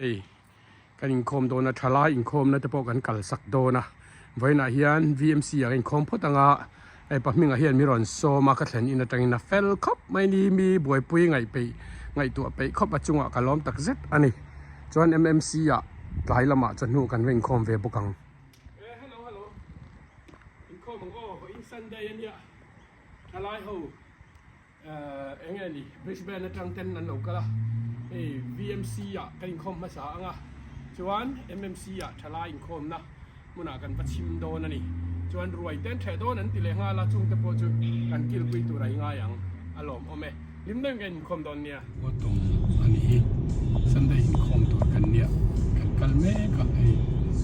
Hei kan inkhawm dawn a thalai inkhawmna te pawh kan kalsak dawn a vawiinah hian VMC ah ka inkhawm phawt ang a hei pa hmingah hian mi rawn sawm a ka thlen in atangin a fel khawp mai ni mi buaipui ngaih peih ngaihtuah peih khawp a chungah ka lawm tak zet a ni chuan MMC ah tlai lamah chawhnu kan va inkhawm ve bawk ang. Hello hello inkhawm ang aw vawiin Sunday ania thalai ho. Eng nge ni Brisbane atang ten an lo kal a, hei VMC ah ka inkhawm hmasa ang a, chuan MMC ah thalai inkhawmna hmunah kan va chhim dawn a ni. Chuan ruai te an theh dawn an ti leh nghal a, chungte pawh chu kan kilpui tur a i ngai ang a lawmawm e. Hlim deuhin kan inkhawm dawn nia. Autumn a nih hi Sunday inkhawm tur kan nia kan kal mek a hei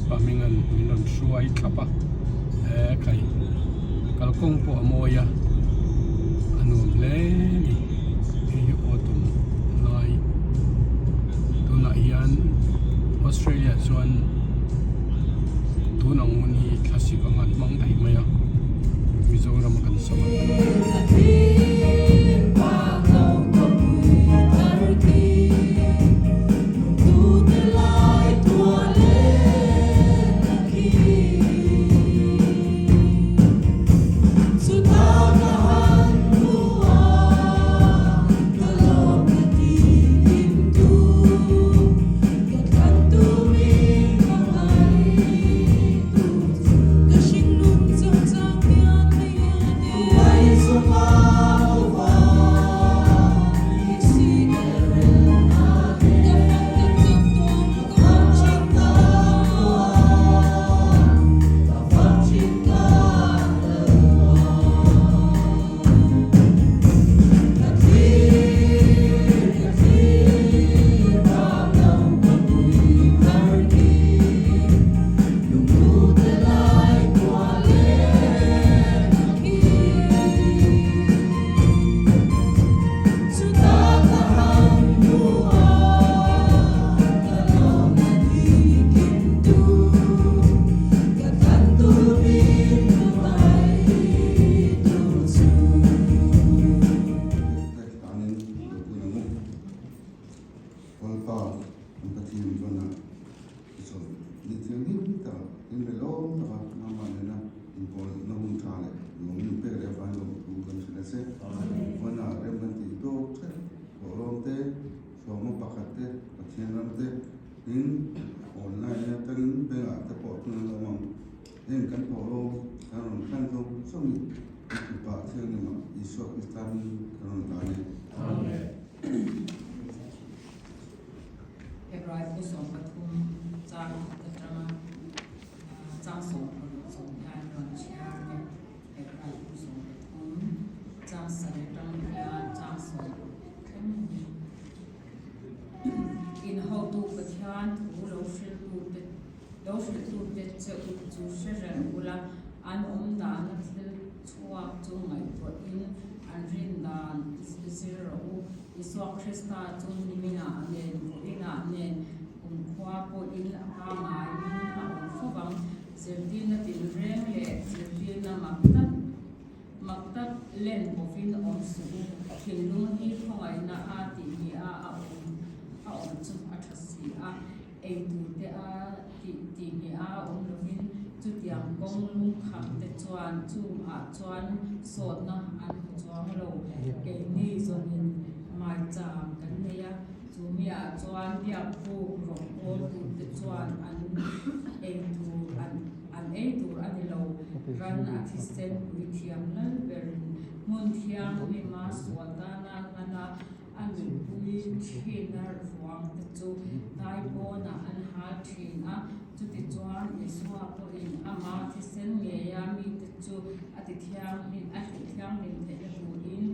pa hminga'n min rawn hruai thlap a he kai kalkawng pawh a mawi a a nuam hle a ni hei hi autumn lai tunah hian Australia chuan tun ang hun hi thlasik anga an hmang daih mai a Mizoram a kan sawn. Hebrai bu 13 chang khat atanga chang 16 chung hian rawn chhiar a ni. Hebrai bu 13 chang sarih atang hian chang 16 thleng a ni. In hotu Pathian thu lo hrilhtute lo hrilhtute che u chu hre reng ula, an awm dana thil chhuak chu ngaihtuahin an rin dan zir rawh u. Isua Krista chu niminah nen vawiinah nen kumkhua pawhin a pangaiin a awm fo vang. Zirtirna tinreng leh zirtirna mak tak mak tak len bawkin awm suh u. Thinlung hi khawngaihna a tih ni a a awm a awm chu a tha si a. Ei tur te a tih tih ni a awm lovin chutiang kawng lungkham te chuan chung ah chuan sawtna an hmu chuang lo. Keini zawnin maicham kan nei a, chu mi ah chuan biakbuk rawng pawl tur te chuan an ei tur an an ei tur a ni lo. Ran a thisen puithiam lal berin hmun thianghlima sual tana hlan a, A nunpui thinna ruang te chu daipawnah an hal thin a, chutichuan Isua pawhin ama thisen ngeia mite chu a ti thianghlim a hrilh thianghlim theihna turin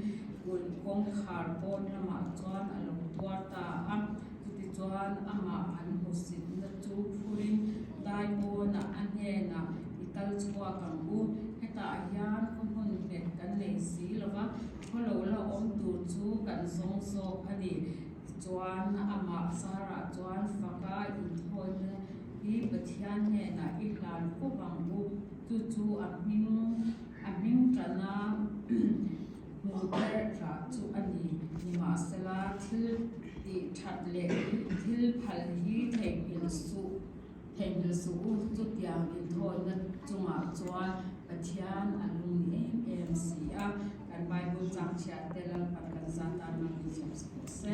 kulh kawngkhar pawn lamah chuan a lo tuar ta a. Chutichuan amah an hmusitna chu phurin daipawnah a hnenah i kal chhuak ang u, hetah hian khaw hmun nghet kan nei si lo va, Khaw lo la awm tur chu kan zawng zawk a ni. Tichuan, amah Sarah chuan faka inthawina hi Pathian hnenah i hlan fawp ang u. Chu chu a hming a hming tana hmuh der rah chu a ni. Nimahsela, thil. Tih that leh thil phal hi theihnghilh suh theihnghilh suh u. Chutiang inthawina chungah chuan Pathian a lung ni em em si a. Kan Bible chang chhiat te Lalpan kan zat tan a min zawm sak rawh se.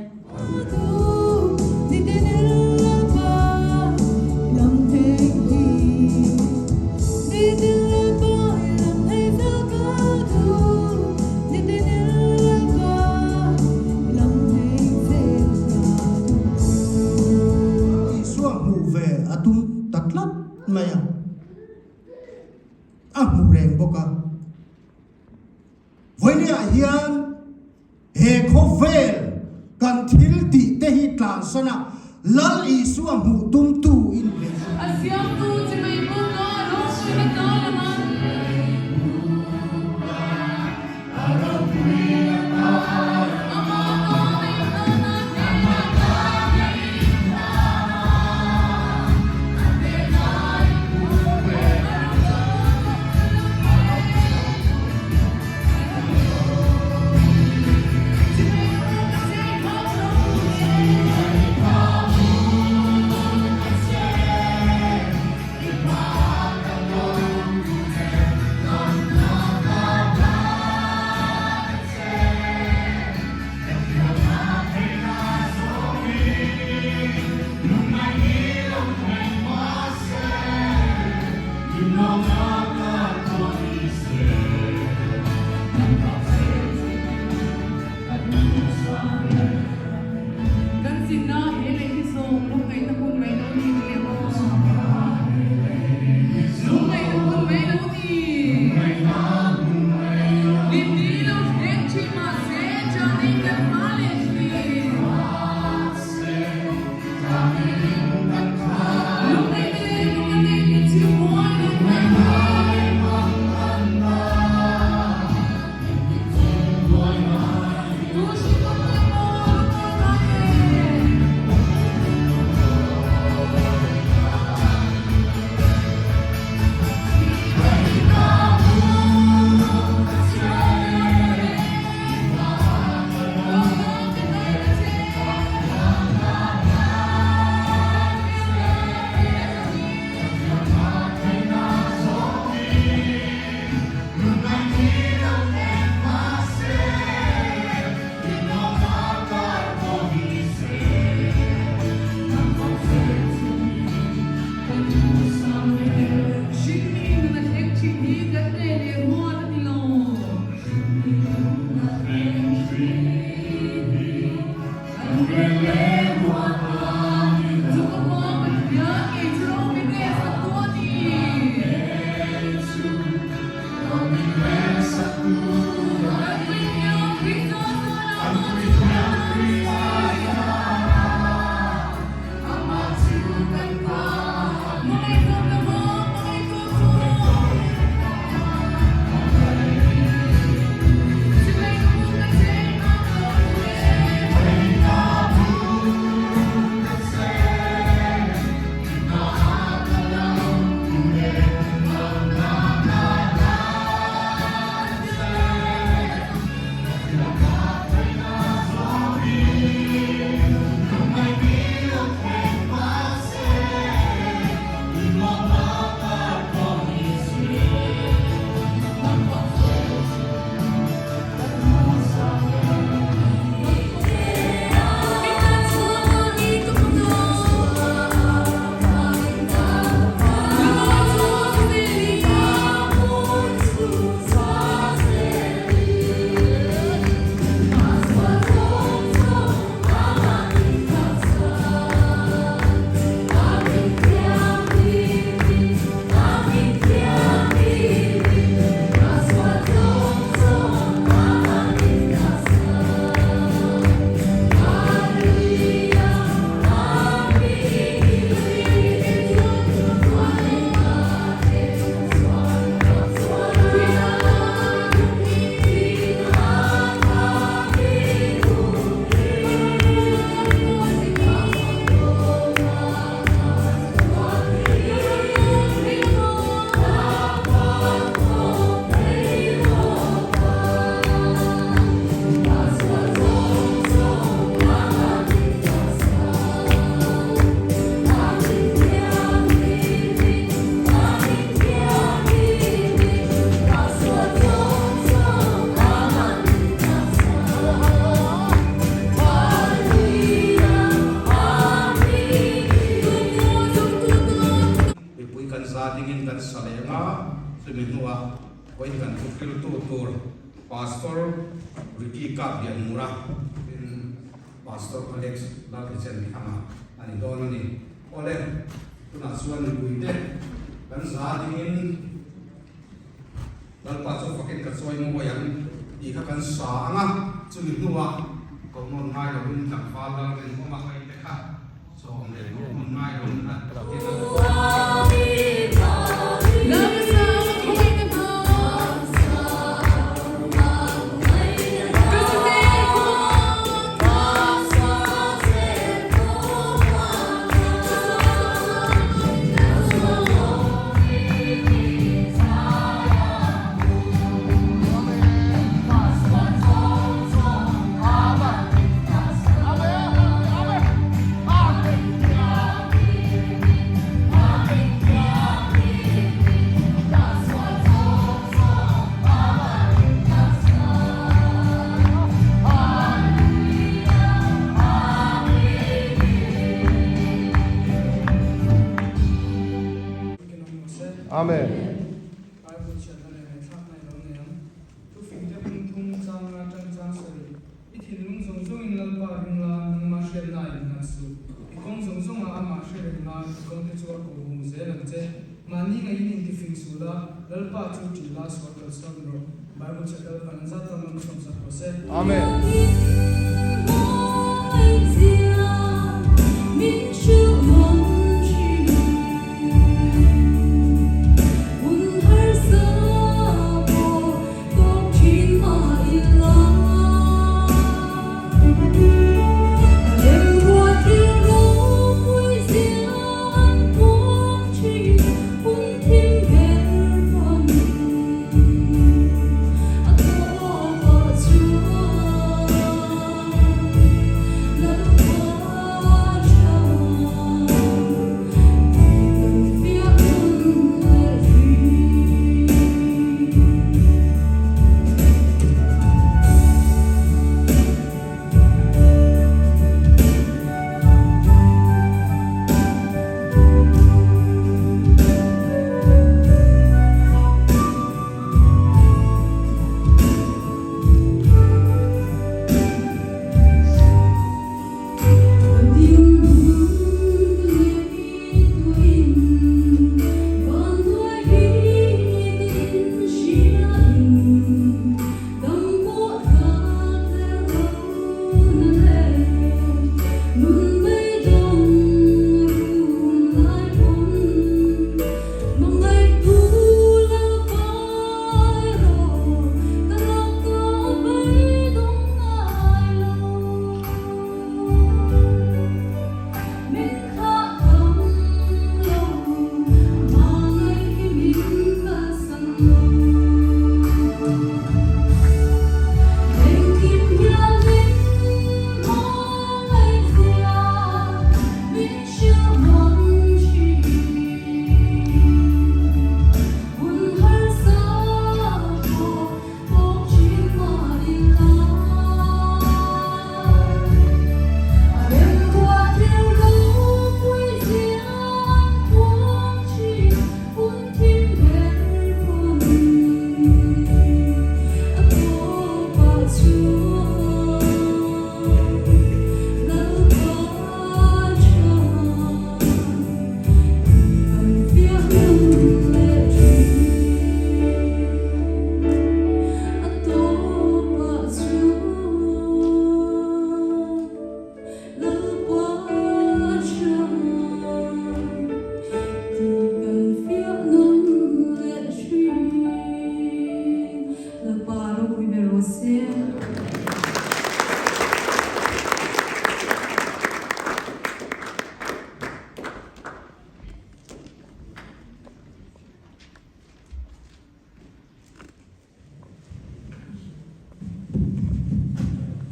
Isua hmuh ve a tum ta tlat mai a, a hmu reng bawk a. Vawinia hian he khawvel kan thil tih te hi tlansan a, Lal Isua hmuh tumtu in ve a. A siamtu chi mai bawk a, ropui ta lam a. Chumi hnuah vawiin kan thuhriltu tur Pastor Ricky Kaplianmura tin Pastor Alex Lalrichen Thanga a ni dawn a ni. Awle, tunah chuan mipuite kan za dingin Lalpa chu fakin ka chawi mawi ang tih kha kan sa ang a, chumi hnuah kohnawn ngai loin tlangval Lalrinawma ngaite kha sawm leh kohnawn ngai loin a tin a. Amen. I thinlung zawng zawngin Lalpa ring la, nangmah hriatna a innghat suh. I kawng zawng zawngah amah hre reng la, i kawngte chu a ko hmu zel ang che. Mahni ngaiin intifing suh la, Lalpa chu ṭih la, sual kalsawn rawh. Bible chhe Lalpan zat tam lam sawmsak rawh se. Amen.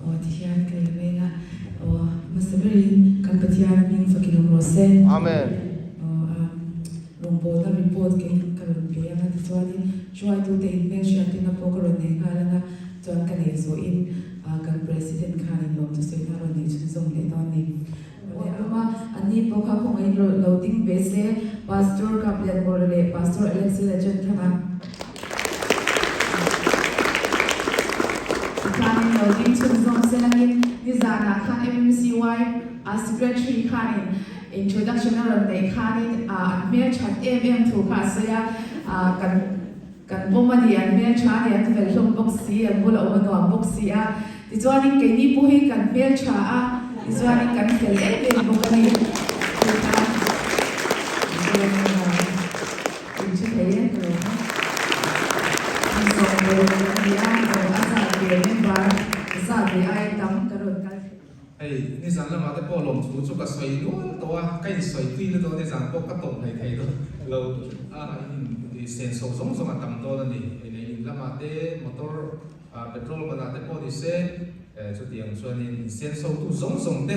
Aw tihian ka inmeng a, aw hmasa berin kan Pathian hming fakin awm rawh se. Amen. Aw rawngbawlna report kei ka rawn pe ang a tichuanin hruaitute inhmel hriattirna pawh ka rawn nei nghal ang a, chuan ka neih zawhin kan President khanin lawmthu sawina a rawn neih chhunzawm leh dawn a ni. leh hlawm a, anni pawh kha khawngaihin rawlh lo ding ve se, Pastor Kaplianmawra leh Pastor Alex Lachanthanga. Tikhanin lo ding chhunzawm se langin nizanah khan MMCY a Secretary khanin introduction a rawn neih khanin an hmelthat em em thu kha a sawi a, kan kan pawm a ni, an hmeltha a ni, an fel hlawm bawk si, an bula awm a nuam bawk si a, tichuanin keini pawh hi kan hmeltha a, tichuanin kan fel em em bawk a ni. Tikhan In hre thei e ka lo hma. An zawng ve lo a ni a, aw a zat ve member zat ve aia tam ka rawn kal thei. Hei, nizan lamah te pawh lawmthu chu ka sawi nual tawh a, ka insawi tui na dawn nizan pawh ka tawp hlei thei dawn lo a, in senso zawng zawng a tam dawn a ni. Hei leh in lamah te motor petrol banah te pawh ni se, chutiang chuanin in senso tu zawng zawng te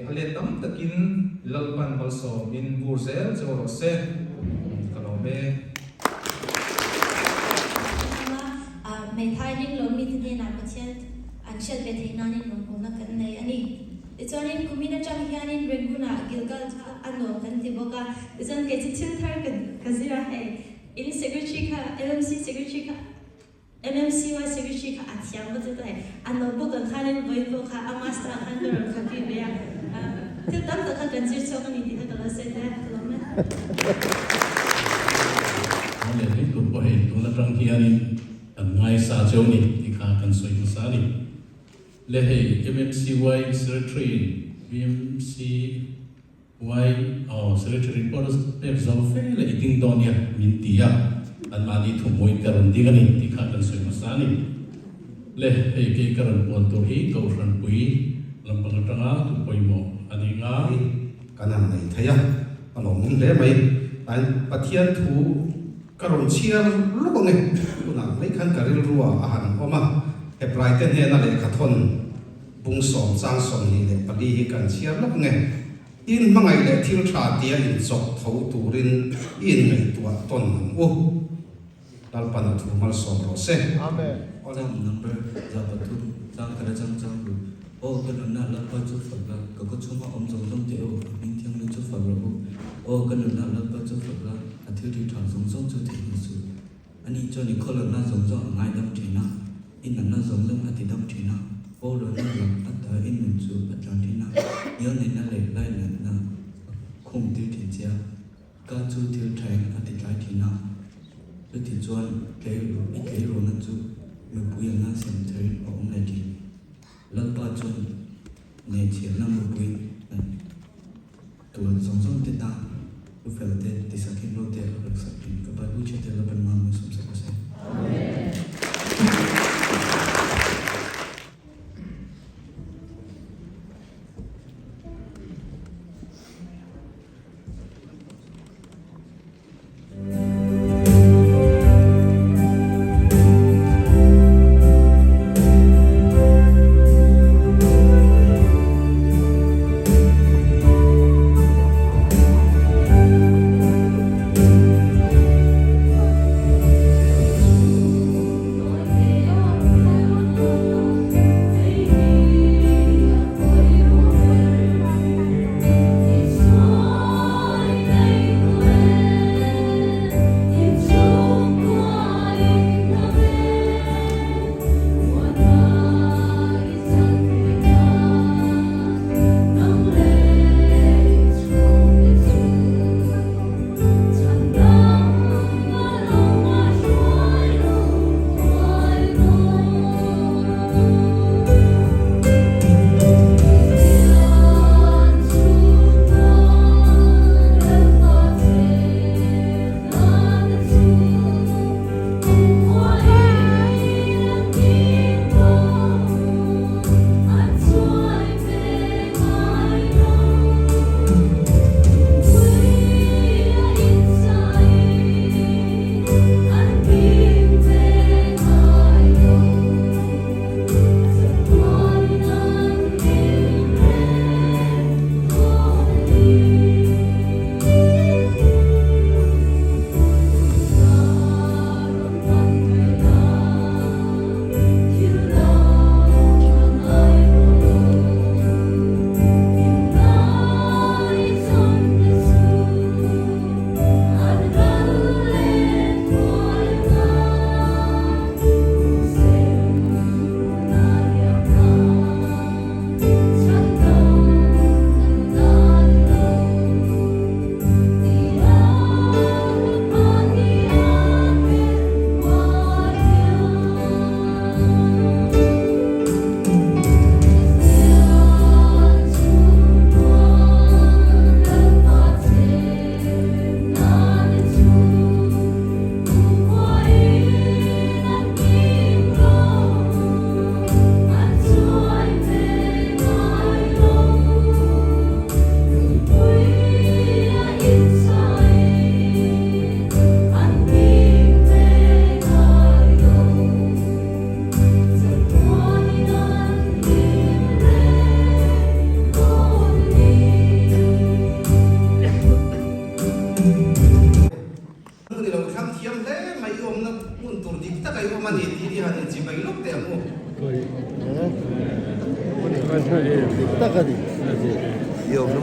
a let tam takin Lalpan malsawmin vur zel cheu rawh se, ka lawm e. Anga hmeithai ring lo mite hnenah Pathian an hriat ve theih nanin rawngbawlna kan nei a ni. Tichuanin kumin atang hianin Rangoon-ah Gilgal kha a nuam kan ti bawk a. Tichuan kei chu thil thar ka zir a, hei in secretary kha LMC secretary kha MMCY secretary kha a thiam va chu ta hei a notebook ang khanin vawiin pawh kha a master ang khan ka rawn copy ve a, thil tam tak kha kan zir chhuak a ni tih kha ka lo sawi ta a, ka lawm e. Aw leh mai tur pawh hei tun atang hianin kan ngaisa cheu ni tih kha kan sawi hmasa a ni. Le hei MMCY secretary in VMCY Aw, Secretary pawh pek zo fe leh i ding dawn nia min ti a, anmahni thuhmui ka rawn ding a ni tih kha kan sawi hmasa a ni. Le, hei kei ka rawn puan tur hi Kohhranpui lampang atanga thu pawimawh a ni nga. Kan han nei thei a, a lawmawm hle mai. Tain Pathian thu ka rawn chhiar lawk ang e, tunah mai khan ka rilrua a han awm a, Hebraite hnena lehkhathawn Bung sawm chang 24 hi kan chhiar lawk nge? In hmangaih leh thil tha tia inchawk tho turin i inngaihtuah tawn ang u. Lalpan a thu malsawm rawh se. Amen. Chang number 3 chang khat atang chang ru. Aw ka nunna Lalpa chu fak la, ka khaw chhunga awm zawng zawng te aw, a hming thianghlim chu fak rawh u. Aw ka nunna Lalpa chu fak la, a thil ri tha zawng zawng chu theihnghilh suh. Ani chuan i khawlawtna zawng zawng a ngaidam thin a, i natna zawng zawng a tidam thin a, boralna lak a ta i nun chu a tlan thin a, ngelneihna leh lainatna a khum tir thin che a, ka chu thil thain a ti tlai thin a, chuti chuan i tleirawlna chu mipui anga sem therin a awm leh thin. Lalpa chuan neichhiatna mipui Tuan zawng zawng te tan u fel te tisakin ro te a rek sak thin ka Bible chhe te Laban mam min sawm sak ase. Amen.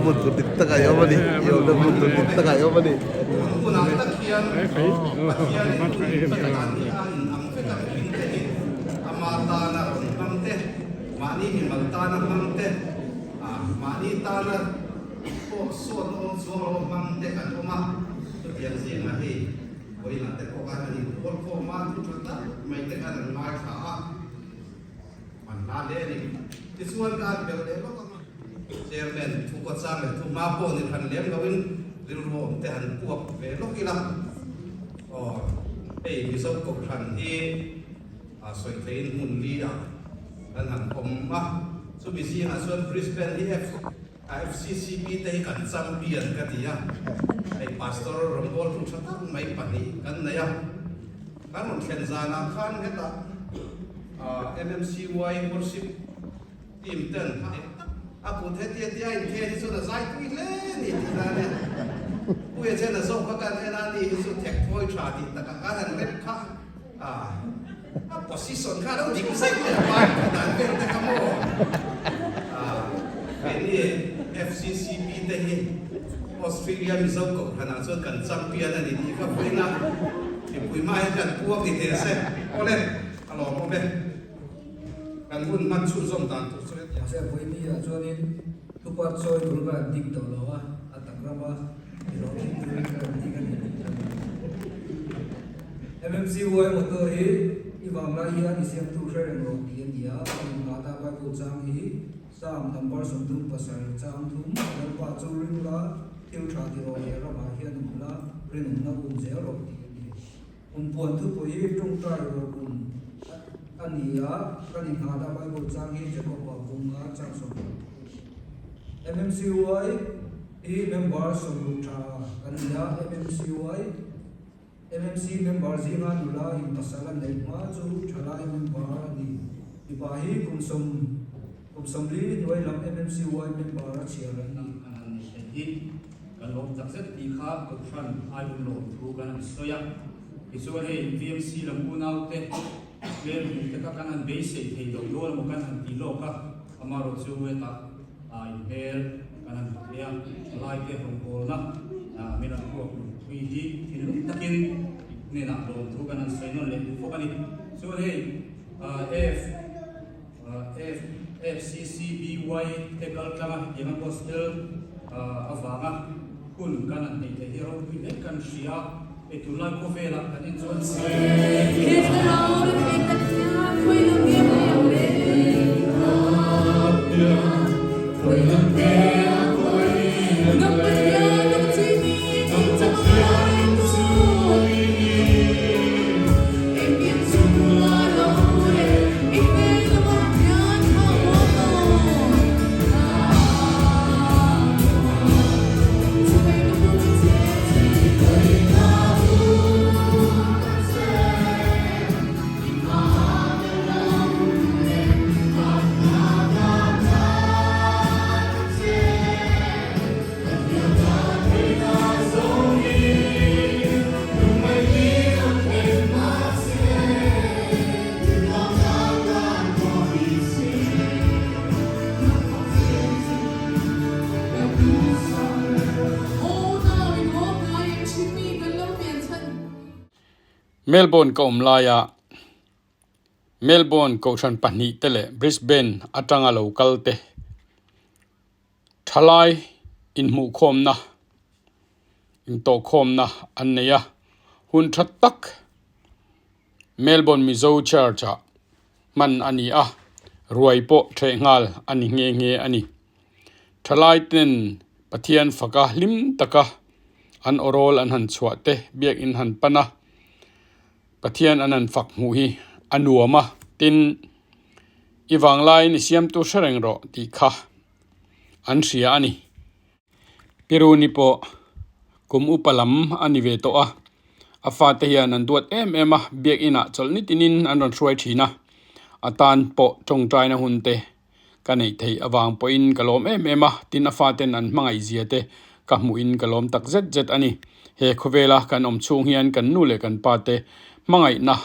hmun tur dik takah i awm a ni. I awmna hmun tur dik takah i awm a ni. Hunah tak hian Pathianin hun dik takah an ni a, in ang vek a mihring te hi ama tana rawn hmang te, mahni mimal tana hmang te, mahni tana pawh sawn awm chuang lo hmang te kan awm a, chutiang zingah hei vawiinah te pawh khan an inbual khawm a, thu tha tak mai te khan an ngaithla a. Man hla hle a ni. Tichuan ka han belh leh lawk ang a. Chairman, thu kaw chang leh thu hma pawh ni hran lem loin rilru awm te han puak ve lawk ila. Aw, hei Mizo Kohhran hi a sawi theiin hmun li ah kan han awm a. Chumi zingah chuan Brisbane hi F FCCP te hi kan champion ka ti a. Hei Pastor rawngbawltu tha tak mai pahnih kan nei a. Kan rawn thlen zanah khan hetah MMCY worship team ten a kut hetia tia a inkhel hi chuan a zai tui hle a ni tih nan e. Puia chuan a zawk kha kan en a, ani hi chu thek thawi tha tih takah khan han rep kha a position kha a lo dik zet leh a pai kha dan vel te kha maw. Keini FCCP te hi Australia Mizo Kohhranah chuan kan champion a ni tih kha vawiin a mipui hma hian kan puang ni teh se. Awle, a lawmawm e. Kan hun hman chhunzawm dan tur chu hetiang. Mahse vawiini ah chuanin thupat chawi tur ka han dik tawh lo a, a tak rama i hlawhtling turin ka han dik a ni tih ka ni. MMCY motto hi i vanglai hian i siamtu hre reng rawh tih a ni a, a inngahna Bible chang hi Psalm number 37 chang thum, Lalpa chu ring la, thil tha ti rawh leh ramah hian awm la, rinawmna um zel rawh tih a ni. Kumpuan thupui hi tawngtai rawh kum a ni a, kan inngahna Bible chang hi Jacob-a bunga chang 23. MMCY hi member 60 tha kan ni a, MMCY MMC member zinga nula in pasal a neih hma chu thalai member a ni. Mipa hi kum sawm kum 40 hnuai lam MMCY member a chhiar an ni. Kan han nei thei hi kan lawm tak zet tih kha Kohhran aium lawm thu kan han sawi a. Tichuan hei VMC lam unaute hmel hmuh te kha kan han beisei thei loh dawn emaw kan han ti lawk a, amaherawhchu hetah inhmel kan han hmu thei a, palaite rawngbawlna min rawn puak lungpui hi thinlung takin hnenah lawmthu kan han sawi nawn leh duh fawk a ni. Chuan hei F F FCCBY te kal tlanga hetianga gospel avanga hun kan han neih theih hi ropui hle kan hria a, hei tunlai khawvelah kan en chuan Melbourne ka awm laia Melbourne kohhran pahnih te leh Brisbane atanga lo kal te thalai inhmuhkhawmna intawhkhawmna an nei a, hun tha tak Melbourne Mizo Church ah hman a ni a, ruai pawh theh nghal a ni nghe nghe a ni. Thalai ten Pathian faka hlim taka an awrawl an han chhuah te biakin han pan a, Pathian an han fak hmuh hi a nuam a, tin, I vanglaiin i siamtu hre reng rawh tih kha an hria a ni. Piruni pawh kum upa lam a ni ve tawh a, a fate hian an duat em em a, biakinah chawlh nitinin an rawn hruai thin a, a tan pawh tawngtaina hun te ka neih theih avang pawhin ka lawm em em a, tin a faten an hmangaih zia te ka hmuhin ka lawm tak zet zet a ni. He khawvela kan awm chhung hian kan nu leh kan pa te hmangaihna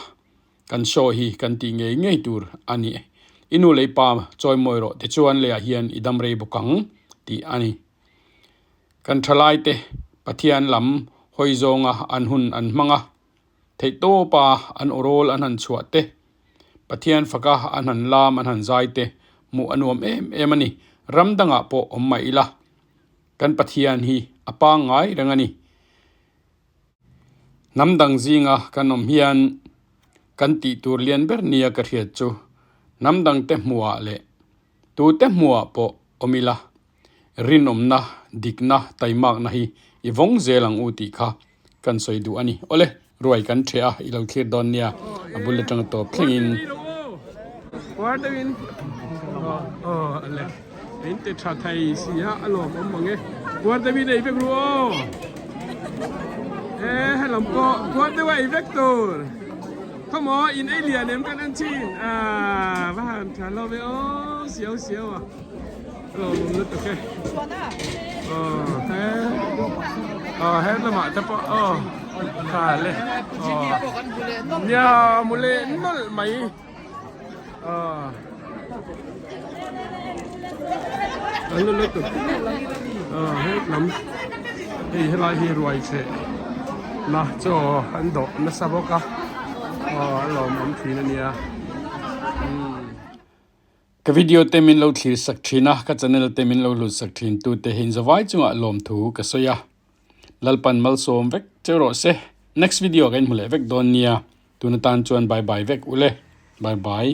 kan show hi kan tih ngei ngei tur a ni. I nu leh i pa chawimawi rawh tichuan leiah hian i dam rei bawk ang tih a ni. Kan thalaite Pathian lam hawi zawnga an hun an hmang a, theihtawpa an awrawl an han chhuah te, Pathian faka an han lam an han zai te hmuh a nuam em em a ni. Ram dangah pawh awm mah ila kan Pathian hi a pangngai reng a ni. Hnam dang zinga kan awm hian kan tih tur lian ber nia ka hriat chu hnam dangte hmuhah leh tute hmuhah pawh awm ila rinawmna, dikna, taimakna hi i vawng zel ang u tih kha kan sawi duh a ni. Awle, ruai kan ṭheh a, i lo thlir dawn nia, a bul aṭanga tawp thlengin. In ti tha thei si a a lawm awm ang e puar deuh in ei vek ru aw e helam pawh puar deuh a ei vek tur khawmaw in ei lian em kan en thin ah va han tha lo ve aw siau siau a a lawm awm lutuk e aw he aw he lamah te pawh aw tha le aw nia mu leh nawlh mai. An la lutuk he lam hei helai hi ruai cheh na chaw an dawh nasa bawk a aw a lawmawm thin a nia ka video te min lo thlir sak thin a ka channel te min lo hlut sak thin tu te hin zawai chungah lawmthu ka sawi a Lalpan malsawm vek cheu rawh se next video ka inhmu leh vek dawn nia. Tun atan chuan bye bye vek ule. Bye bye.